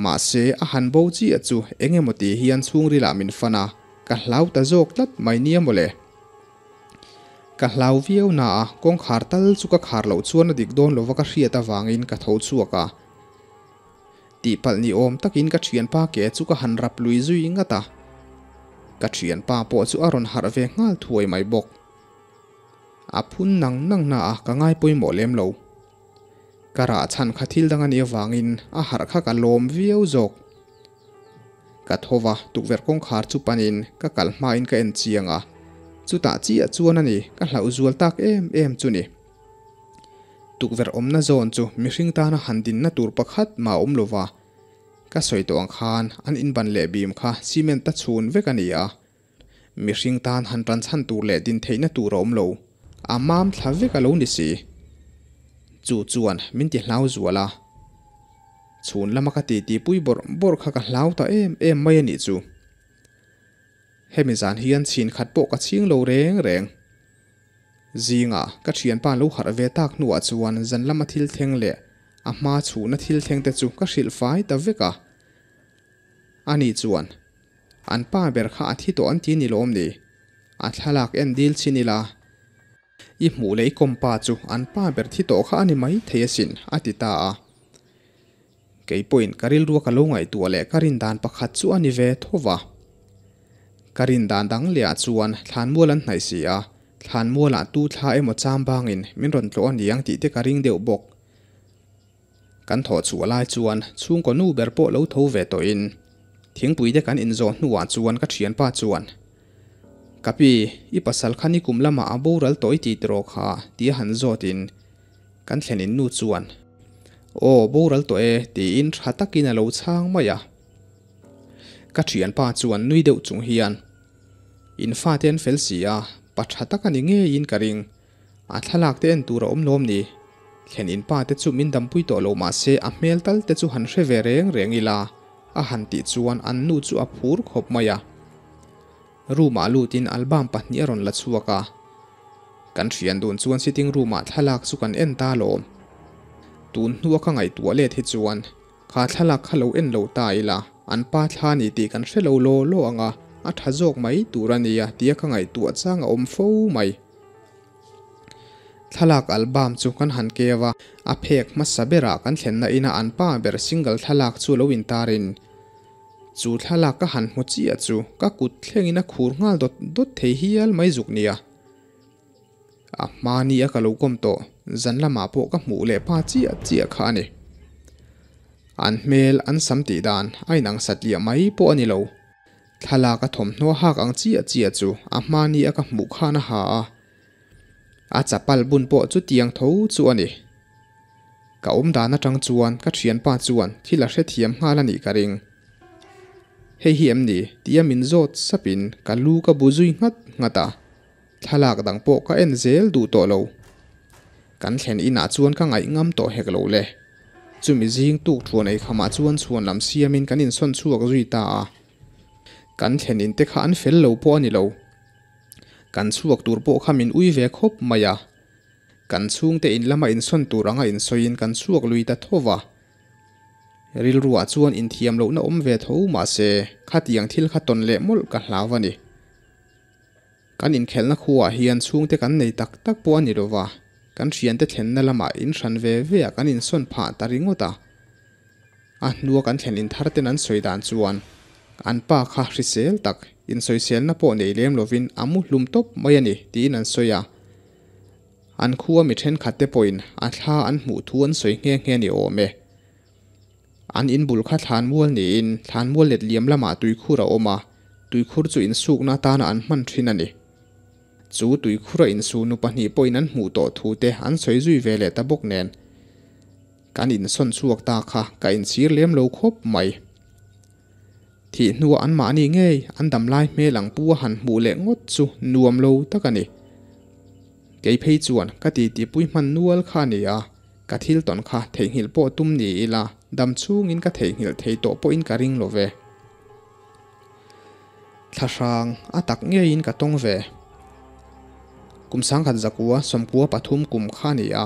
Mahse, a han bo chiah chu eng emaw ti hian chhungrilah min fan a, ka hlau ta zawk tlat mai nia mawle. Ka hlau viau na a, kawngkhar tal chu ka khar loh chuan a dik dawn lova ka hriat avangin ka tho chhuak a. Tihpalh ni awm takin ka thianpa ke chu ka han rap lui zui ngat a. Ka thianpa pawh chu a rawn harh ve nghal thuai mai bawk. A phun nang nang na a, ka ngai pawimawh lem lo. Ka rah chhan kha thil dang a nih avangin a harh kha ka lawm viau zawk. Ka tho va, tukverh kawngkhar chu panin ka kal hmain ka en chiang a, chutah chiah chuan a ni ka hlauh zual tak em em chu ni. Tukverh awmna zawn chu mihring tana han dinna tur pakhat mah a awm lo va, ka sawi tawh ang khan an inban leh bim kha cement a chhun vek a ni a, Mihring tan han tan chhan tur leh din theihna tur a awm lo. A mam thla vek a lo ni si. Chu chuan min ti hlau zual a. Chhun lama ka titi pui bawrh bawrh kha ka hlau ta em em mai a nih chu. Hemi zan hian chhin khat pawh ka chhing lo reng reng. Zingah ka thianpa lo harh ve tak hnuah chuan zan lama thil thleng leh a hma chhuhna thil thleng te chu ka hrilh fai ta vek a. Ani chuan An pa ber kha a thi tawh an ti ni lawm ni? A thlalak en dil chin ila, I hmuh leh i kawm pa chu an pa ber thi tawh kha a ni mai thei asin, a ti ta a. Kei pawhin ka rilrua ka lo ngaihtuah leh ka rin dan pakhat chu a ni ve tho va. Ka rin dan dang leh ah chuan thlanmual an hnaih si a, thlanmualah tu thla emaw cham bangin min rawn tlawh a niang tih te ka ring deuh bawk. Kan thawh chhuah lai chuan chhungkaw nu ber pawh lo tho ve tawhin thingpui te kan inzawh hnuah chuan ka thianpa chuan, Ka pi, i pasal kha nikum lamah a boral tawh i ti tiraw kha? tia han zawtin kan thlenin nu chuan, Aw, boral tawh e tiin tha takin a lo chhang mai a. Ka thianpa chuan nui deuh chung hian, In fate an fel si a, pa tha tak a ni ngeiin ka ring. A thlalak te en tur a awm lawm ni? Thlen in pa te chu min dampui tawh lo mah se a hmel tal te chu han hre ve reng reng ila a han tih chuan an nu chu a phur khawp mai a. Room ah lutin album pahnih a rawn la chhuak a. Kan thian dun chuan sitting room ah thlalak chu kan en ta lawm. Tun hnua ka ngaihtuah let hi chuan kha thlalak kha lo en lo ta ila an pa thla ni tih kan hre lo law law ang a. a tha zawk mai tur a nia tia ka ngaihtuah chang a awm fo mai. Thlalak album chu kan han keu a, a phek hmasa berah kan thlenna ina an pa ber single thlalak chu lo intarin chu thlalak ka han hmu chiah chu ka kut thlengin a khur nghal dawt dawt thei hial mai zuk nia. A hmani a ka lo kawm tawh zan lamah pawh ka hmuh leh pa chiah chiah kha a ni. An hmel an sam tih dan a inang satliah mai pawh a ni lo. Thlalak a thawmhnaw hak ang chiah chiah chu a hmani a ka hmuh khan a ha a. A chapal bun pawh chutiang tho chu a ni. Ka awm dan atang chuan ka thianpa chuan thil a hrethiam nghal a nih ka ring. Hei hi em ni? tia min zawt sapin ka lu ka bu zui nghat nghat a. Thlalak dang pawh ka en zel duh tawh lo. Kan thlen inah chuan ka ngaih ngam tawh hek lo le. Chumi zing tuk thuan ei khamah chuan chhuan lam siamin kan insawn chhuak zui ta a. Kan thlen in te kha an fel lo pawh a ni lo. Kan chhuak tur pawh kha min ui ve khawp mai a. Kan chhungte in lama insawn tur anga insawiin kan chhuak lui ta tho va. Rilruah chuan inthiam lohna awm ve tho mahse khatiang thil kha tawn leh mawlh ka hlau a ni. Kan inkhelhna khuaah hian chhungte kan nei tak tak pawh a ni lo va, kan thiante thlenna lamah inhran ve ve ah kan insawn phah ta ringawt a. A hnua kan thlen inthar ten an sawi dan chuan an pa kha hrisel tak, insawiselna pawh nei lem lovin a mu hlum tawp mai a ni tiin an sawi a. An khua mi thenkhat te pawhin a thla an hmuh thu an sawi nghe nghe ni awm e. An inbul kha thlanmual niin thlanmual let liam lamah tuikhur a awm a, tuikhur chu insukna atana an hman thin a ni. Chu tuikhura insu nu pahnih pawhin an hmuh tawh thu te an sawi zui ve leh ta bawk nen. Kan insawn chhuak ta kha ka inchhir lem lo khawp mai. Thih hnuah anmahni ngei an dam lai hmel ang pu a han hmuh leh ngawt chu nuam lo tak a ni. Kei phei chuan ka titipui hman nual kha a ni a, ka thil tawn kha theihnghilh pawh tum ni ila dam chhungin ka theihnghilh thei tawh pawhin ka ring lo ve. Thlahrang a tak ngeiin ka tawng ve. Kum sangkhat zakua sawmkua pathum kum kha a ni a.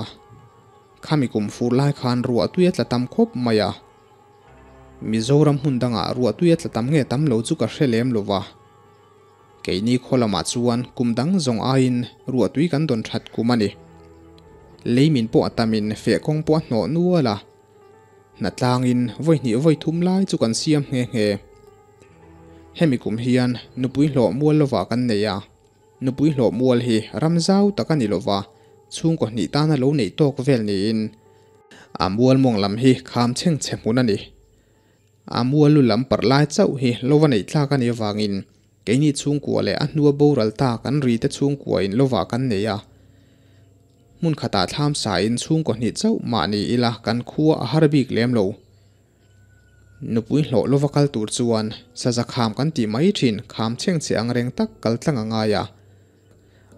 Khami kum fur lai khan ruah tui a tla tam khawp mai a. Mizoram hmun dangah ruah tui a tla tam nge tam lo chu ka hre lem lo va. Keini khaw lamah chuan kum dang zawng aiin ruah tui kan dawn that kum a ni. Lei min pawh a tamin feh kawng pawh a hnawh nual a. Hnatlangin vawi hnih vawi thum lai chu kan siam nghe nghe. Hemi kum hian nupui hlawh mual lovah kan nei a. Nupui hlawh mual hi ram zau tak a ni lova, chhungkaw hnih tana lo neih tawk vel niin a mual mawng lam hi kham chheng chhe hmun a ni. A mual lu lam parh lai chauh hi lova neih tlak a nih avangin keini chhungkua leh a hnua boral ta kan ri te chhungkua in lovah kan nei a. Hmun khatah thlam sa in chhungkaw hnih chauh mah ni ila kan khua a har bik lem lo. Nupui hlawh lova kal tur chuan saza kham kan tih mai thin kham chheng chhe ang reng tak kal tlang a ngai a.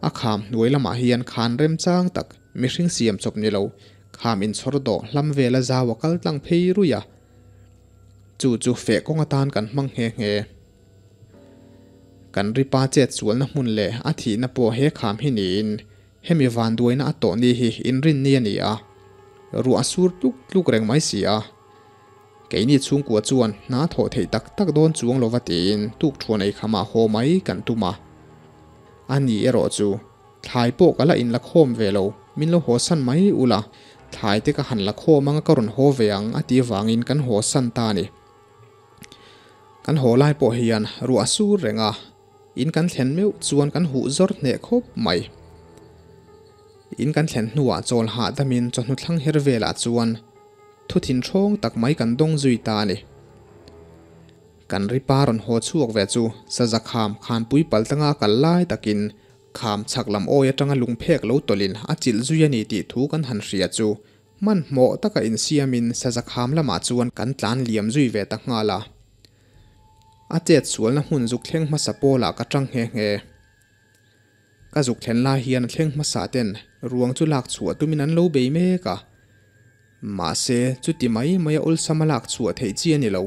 A kham hnuai lamah hian khan remchang tak mihring siam chawp ni lo kham inchhawr dawh hlam vela zau a kal tlang phei ruih a. Chu chu feh kawng atan kan hmang nghe nghe. Kan ripa chet sualna hmun leh a thihna pawh he kham hi niin Hemi vanduaina a tawh ni hi inrinni a ni a, ruah a sur tluk tluk reng mai si a. Keini chhungkua chuan hna thawh theih tak tak dawn chuang lova tiin tukthuan ei khamah haw mai kan tum a. A ni erawh chu thlai pawh ka la inla khawm ve lo, min lo haw san mai ula, thlai te ka han la khawm anga ka rawn haw ve ang a tih vangin kan haw san ta a ni. Kan haw lai pawh hian ruah a sur reng a. In kan thlen meuh chuan kan huh zawr hneh khawp mai. In kan thlen hnuah chawl hahdamin chawhnu thlang her velah chuan thu thinhrawng tak mai kan dawng zui ta a ni. Kan ripa rawn haw chhuak ve chu saza kham khanpui pal tanga kal lai takin kham chhak lam awi atanga lungphek lo tawlhin a chilh zui a ni tih thu kan han hria chu hmanhmawh taka insiamin saza kham lamah chuan kan tlan liam zui ve ta nghal a. A chet sualna hmun zuk thleng hmasa pawlah ka tang nghe nghe. Ka zuk thlen lai hian a thleng hmasa ten ruang chu lak chhuah tumin an lo bei mek a. Mahse, chuti mai mai a awlsam a lak chhuah theih chi a ni lo.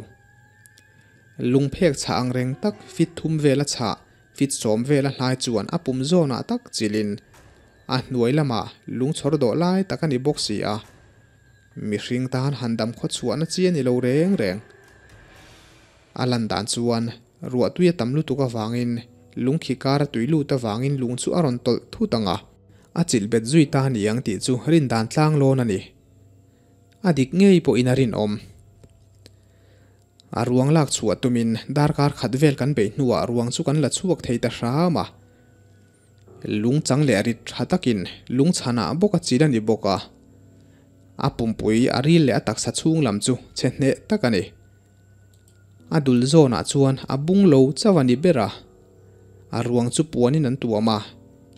Lungphek chhah ang reng tak fit thum vela chhah, fit sawm vela hlai chuan a pum zawnah tak chilhin a hnuai lamah lungchhawr dawh lai tak a ni bawk si a. Mihring tan han dam khaw chhuahna chi a ni lo reng reng. A lan dan chuan Ruahtui a tam lutuk avangin lungkhi kar a tui lut avangin lung chu a rawn tawlh thut ang a, a chilh bet zui ta a ni ang tih chu rindan tlang lawn a ni. A dik ngei pawhin a rinawm. A ruang lak chhuah tumin darkar khat vel kan beih hnuah ruang chu kan la chhuak thei ta hram a. Lung chang leh rit tha takin lung chhanah bawk a chil a ni bawk a. A pumpui a ril leh a taksa chhung lam chu chhe hneh tak a ni. A dul zawnah chuan a bung lo chauh a ni ber a. A ruang chu puanin an tuam a,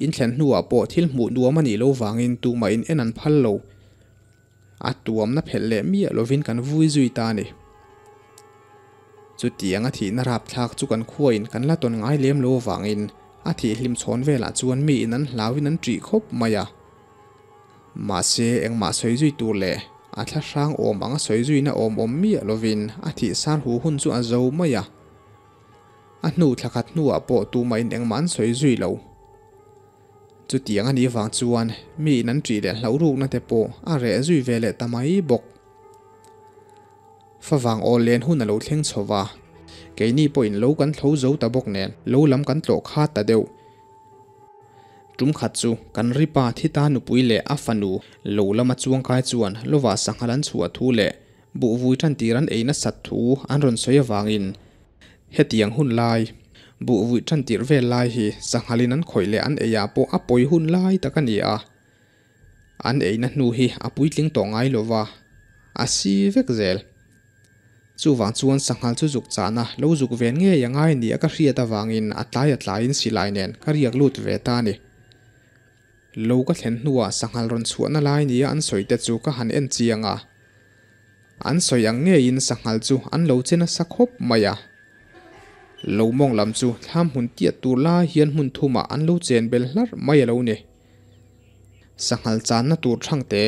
in thlen hnuah pawh thil hmuh nuam a nih lo vangin tumah in en an phal lo. A tuamna phelh leh miah lovin kan vui zui ta a ni. Chutiang a thihna rapthlak chu kan khuain kan la tawn ngai lem lo avangin a thih hlim chhawn velah chuan miin an hlauin an ṭih khawp mai a. Mahse engmah sawi zui tur leh a thla hrang awm anga sawi zuina awm awm miah lovin a thih sar hu hun chu a zo mai a. A hnu thla khat hnuah pawh tumahin engmah an sawi zui lo. Chutiang a nih vang chuan miin an ṭih leh hlauh rukna te pawh a reh zui ve leh ta mai bawk. Favang awl len hun a lo thleng chho va, keini pawhin lo kan thlo zo ta bawk nen lo lam kan tlawh khat ta deuh. Tum khat chu kan ripa Thita nupui leh a fanu lo lama chuangkai chuan lova sanghal an chhuah thu leh buhvui tantir an ei nasat thu an rawn sawi avangin hetiang hun lai, buhvui tantir vel lai hi sanghalin an khawih leh an eiah pawh a pawi hun lai tak a ni a. An eina hnu hi a puitling tawh ngai lo va, a si vek zel. Chuvang chuan sanghal chu zuk chahna lo zuk ven ngei a ngai nia ka hriat avangin a tlai a tlaiin silai nen ka riak lut ve ta a ni. Lo ka thlen hnuah sanghal rawn chhuahna lai nia an sawi te chu ka han en chiang a. An sawi ang ngeiin sanghal chu an lo che nasa khawp mai a. Lo mawng lam chu thlam hmun tiat tur lai hian hmun thumah an lo chen bel hlarh mai a lo ni. Sanghal channa tur thangte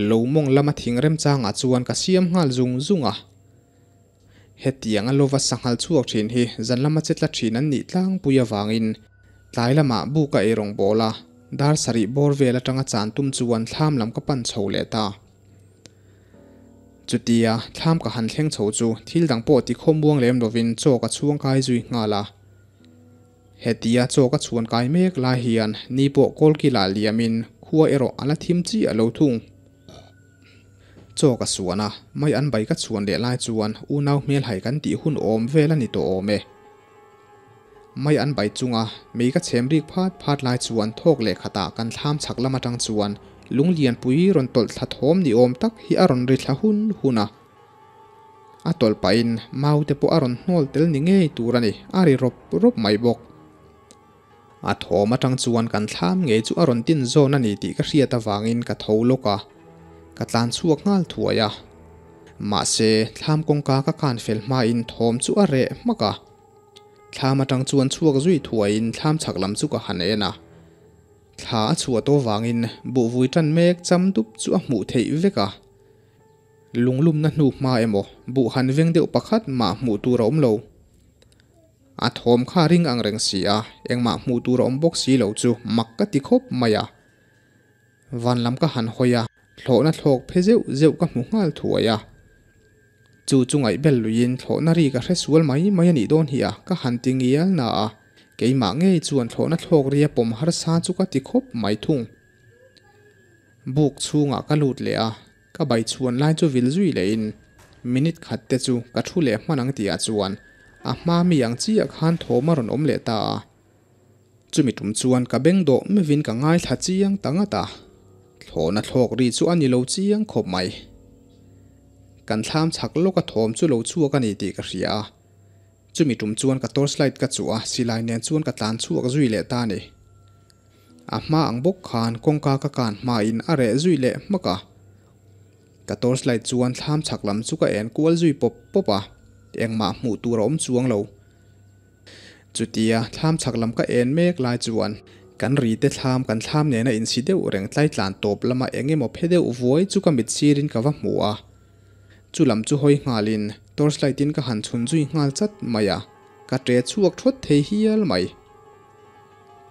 lo mawng lama thing remchangah chuan ka siam nghal zung zung a. Hetiang a lova sanghal chhuak thin hi zan lama che tla thin an nih tlangpui avangin tlai lamah buk a eirawng bawl a, dar sarih bawr vel atanga chan tum chuan thlam lam ka pan chho leh ta. Chutia thlam ka han thleng chho chu thil dang pawh tikhawm muang lem lovin chaw ka chhuang kai zui nghal a. Hetia chaw ka chhuan kai mek lai hian ni pawh kawlkilah liamin khua erawh a la thim chiah lo thung. Chaw ka suan a, mai an bai ka chhuan leh lai chuan unau hmelhai kan tih hun awm vel a ni tawh awm e. Mai an bai chunga mei ka chhem rik phat phat lai chuan thawk leh khatah kan thlam chhak lam atang chuan lung lianpui rawn tawlh thla thawm ni awm tak hi a rawn ri thla hun hun a. A tawlh pahin mau te pawh a rawn hnawl tel ni ngei tur a ni, a ri rawp rawp mai bawk. A thawm atang chuan kan thlam ngei chu a rawn tin zawn a ni tih ka hriat avangin ka tho lawk a, ka tlan chhuak nghal thuai a. Mahse, thlam kawngka ka kan fel hmain thawm chu a reh hmak a. Thlam atang chuan chhuak zui thuaiin thlam chhak lam chu ka han en a. Thla a chhuah tawh vangin buhvui tan mek cham dup chu a hmuh theih vek a. Lunglumna hnu hma emaw buh han veng deuh pakhat mah hmuh tur a awm lo. A thawm kha ring ang reng si a, engmah hmuh tur a awm bawk si lo chu mak ka ti khawp mai a. Van lam ka han hawi a, thlawhna thlawk phe zeuh zeuh ka hmu nghal thuai a. Chu chu ngaihbel luiin thlawhna ri ka hre sual mai mai a nih dawn hi a, ka han ti ngial na a, keimah ngei chuan thlawhna thlawk ria pawm harsa chu ka ti khawp mai thung. Buk chhungah ka lut leh a, Ka bai chhuan lai chu vil zui lehin minute khat te chu ka thu leh hman ang tihah chuan a hma mi ang chiah khan thawm a rawn awm leh ta a. Chumi tum chuan ka beng dawh mevin ka ngaithla chiang ta ngat a, thlawhna thlawk ri chu a ni lo chiang khawp mai. Kan thlam chhak lawka thawm chu lo chhuak a ni tih ka hria a, chumi tum chuan ka torchlight ka chuh a, silai nen chuan ka tlan chhuak zui leh ta a ni. A hma ang bawk khan kawngka ka kan hmain a reh zui leh hmak a. Ka torchlight chuan thlam chhak lam chu ka en kual zui pawp pawp a, engmah hmuh tur a awm chuang lo. Chutia thlam chhak lam ka en mek lai chuan kan ri te thlam kan thlam nena insi deuh reng tlai tlan tawp lama eng emaw phe deuh vuai chu ka mit sirin ka va hmu a. Chu lam chu hawi nghalin torchlight in ka han chhun zui nghal chat mai a, ka ṭe chhuak thawt thei hial mai.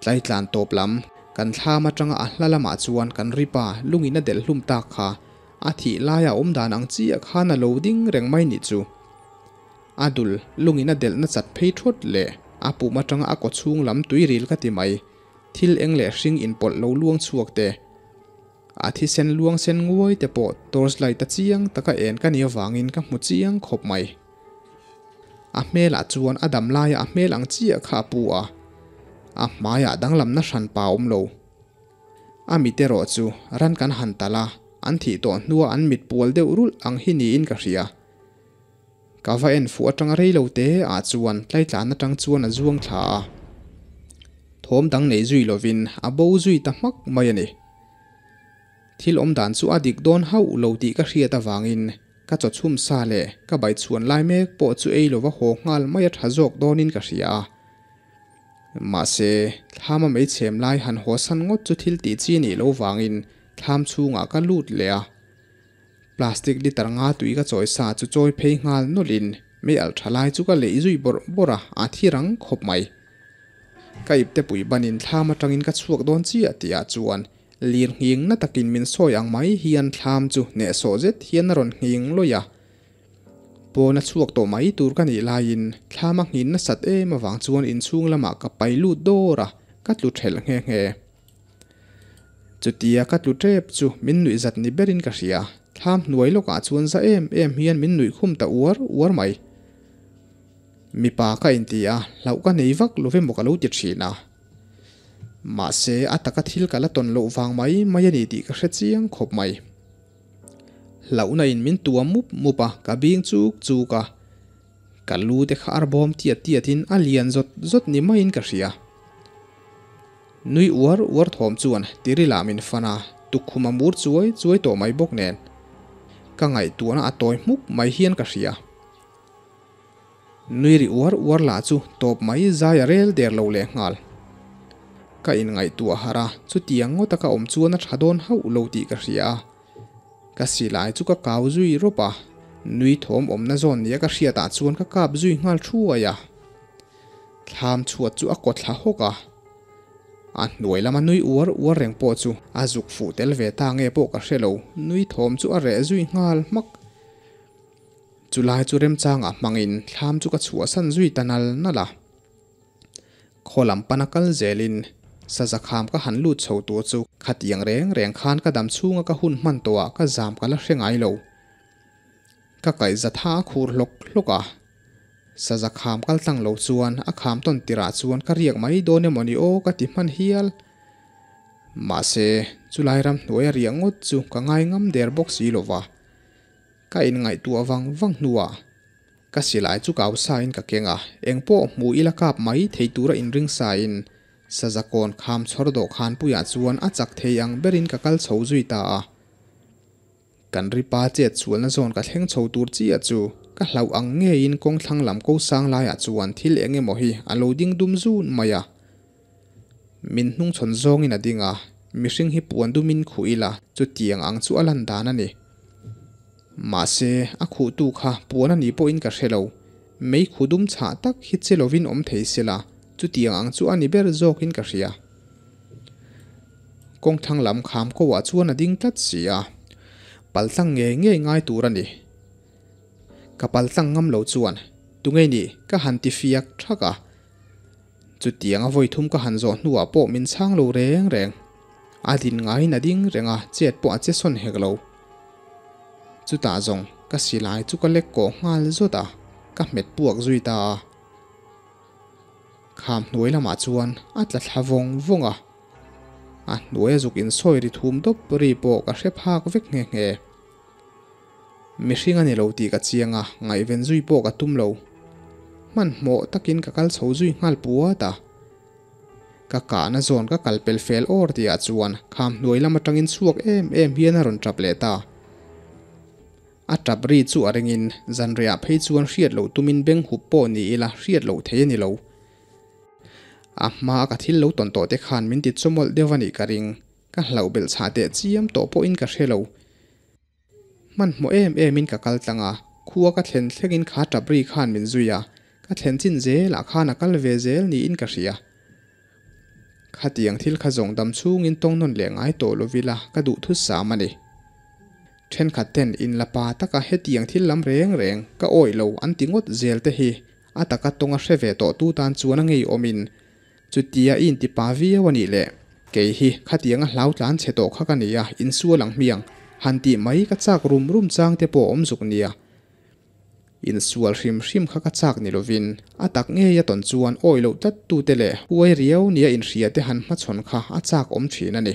Tlaitlan tawp lam, kan thlam atanga a hla lamah chuan kan ripa lungin a delh hlum tak kha a thih laia awm dan ang chiah khan a lo ding reng mai nih chu. A dul lungin a delh na chat phei thawt leh a pum atanga a kawchhung lam tuiril ka ti mai, thil eng leh hring inpawlh lo luang chhuak te, a thisen luang sen nguai te pawh torch light a chiang taka en ka nih avangin ka hmu chiang khawp mai. A hmelah chuan a dam laia a hmel ang chiah kha a pu a, a hmaiah danglamna hranpa a awm lo. A mit erawh chu ran kan han talh a, an thih tawh hnua an mit pual deuh rulh ang hi niin ka hria. Ka va en fuh atanga rei lo te ah chuan tlaitlan atang chuan a zuang thla a, thawm dang nei zui lovin a bo zui ta hmak mai a ni. Thil awm dan chu a dik dawn hauh lo tih ka hriat avangin ka chaw chhum sa leh ka baichhuan lai mek pawh chu ei lova haw nghal mai a tha zawk dawnin ka hria a. Mahse, thlam a meichhem lai han haw san ngawt chu thil tih chi nih lo vangin thlam chhungah ka lut leh a. Plastic liter nga tui ka chawi sa chu chawi phei nghal nawlhin mei alh tha lai chu ka leih zui bawrh bawrh a, a thi rang khawp mai. Ka ipte pui banin thlam atangin ka chhuak dawn chiah tihah chuan lir nghing na takin min sawi ang mai hian thlam chu hnehsawh zet hian a rawn nghing lawih a. Pawn a chhuak tawh mai tur ka nih laiin thlam a nghin nasat em avang chuan inchhung lamah ka pai lut dawr a, ka tlu thelh nghe nghe. Chutia ka tlu tep chu min nuih zat ni berin ka hria, thlam hnuai lawkah chuan za em em hian min nuih khum ta uar uar mai. Mipa ka inti a, hlauh ka nei vak lo emaw ka lo ti thin a. Mahse a taka thil ka la tawn loh vang mai mai a ni tih ka hre chiang khawp mai. Hlauhna in min tuam mup mup a, ka bing chuk chuk a. Ka lu te kha ar bawm tiat tiat in a lian zawt zawt ni maiin ka hria. Nui uar uar thawm chuan tirila min fan a, tukkhum a mur chuai chuai tawh mai bawk nen. Ka ngaihtuahna a tawi hmuk mai hian ka hria. Nui ri uar uar lah chu tawp mai zai a rel der lo leh nghal. Ka inngaihtuah harh a, chutiang ngawta ka awm chuan a tha dawn hauh lo tih ka hria a. Ka silai chu ka kau zui rawp a, nui thawm awmna zawn nia ka hriatah chuan ka kap zui nghal thuai a. Thlam chhuat chu a kawt thla hawk a, a hnuai lama nui uar uar reng pawh chu a zuk fuh tel ve ta nge pawh ka hre lo, nui thawm chu a reh zui nghal hmak. Chulai chu remchangah hmangin thlam chu ka chhuahsan zui ta nal nal a. Khaw lam pana kal zelin saza kham ka han lut chho tur chu khatiang reng reng khan ka dam chhunga ka hun hman tawhah ka zam ka la hre ngai lo. Ka kaihza tha a khur hlawk hlawk a, saza kham kal tlang lo chuan a kham tawn tirah chuan ka riak mai dawn emaw ni aw ka ti hman hial. Mahse, chulai ram hnuai a riah ngawt chu ka ngai ngam der bawk si lo va. Ka inngaihtuah vang vang hnuah ka silai chu kau sain ka keng a, engpawh hmu ila kap mai thei tura inring sain saza kawn kham chhawr dawh khanpuiah chuan a chak thei ang berin ka kal chho zui ta a. Kan ripa chet chhualna zawn ka thleng chho tur chiah chu ka hlauh ang ngeiin kawng thlang lam ko sang laiah chuan thil eng emaw hi a lo ding dum zun mai a. Min hnungchhawn zawngin a ding a, mihring hi puan dumin khuh ila chutiang ang chu a lan dan a ni. Mahse, a khuhtu kha puan a nih pawhin ka hre lo. Mei khuh dum chhah tak hi che lovin awm thei sela chutiang ang chu a ni ber zawkin ka hria. Kawng thlang lam kham ko ah chuan a ding tlat si a, paltlang ngei ngei ngai tur a ni. Ka paltlang ngam lo chuan tunge nih ka han ti fiak thak a, chutiang a vawi thum ka han zawh hnuah pawh min chhang lo reng reng. A din ngaiin a ding reng a, chet pawh a che sawn hek lo. Chutah zawng ka silai chu ka lek kawh nghal zawt a, ka hmet puak zui ta a. Kham hnuai lamah chuan a tla thla vawng vawng a, a hnuai a zuk insawi ri thum dawp ri pawh ka hre phak vek nghe nghe. Mihring a ni lo tih ka chiang a, ngaihven zui pawh ka tum lo. Hmanhmawh takin ka kal chho zui nghal puat a. Ka kahna zawn ka kal pel fel awr tihah chuan kham hnuai lam atangin chhuak em em hian a rawn tap leh ta. A tap ri chu a ringin zanriah phei chuan hriat loh tumin beng hup pawh ni ila hriat loh thei a ni lo. A hmaa ka thil lo tawn tawh te khan min ti chawmawlh deuh a nih ka ring. Ka hlauh belh chhah teh chiam tawh pawhin ka hre lo. Hmanhmawh em emin ka kal tlang a, khua ka thlen thlengin kha tap ri khan min zui a, ka thlen chin zelah khan a kal ve zel niin ka hria. Khatiang thil kha zawng dam chhungin tawng nawn leh ngai tawh lovila ka duh thut sam a ni. Thenkhat ten in la pa taka hetiang thil lam reng reng ka awih lo an ti ngawt zel te hi a taka tawnga hre ve tawh tu tan chuan a ngeiawmin chutia i inti pa viau a nih leh kei hi khatianga hlau tlan chhe tawh kha ka nia insual ang hmiang han tih mai ka chak rum rum chang te pawh a awm zuk nia. Insual hrim hrim kha ka chak ni lovin a tak ngei a tawn chuan awih loh tlat tute leh huai riau nia inhria te han hmachhawn kha a chak awm thin a ni.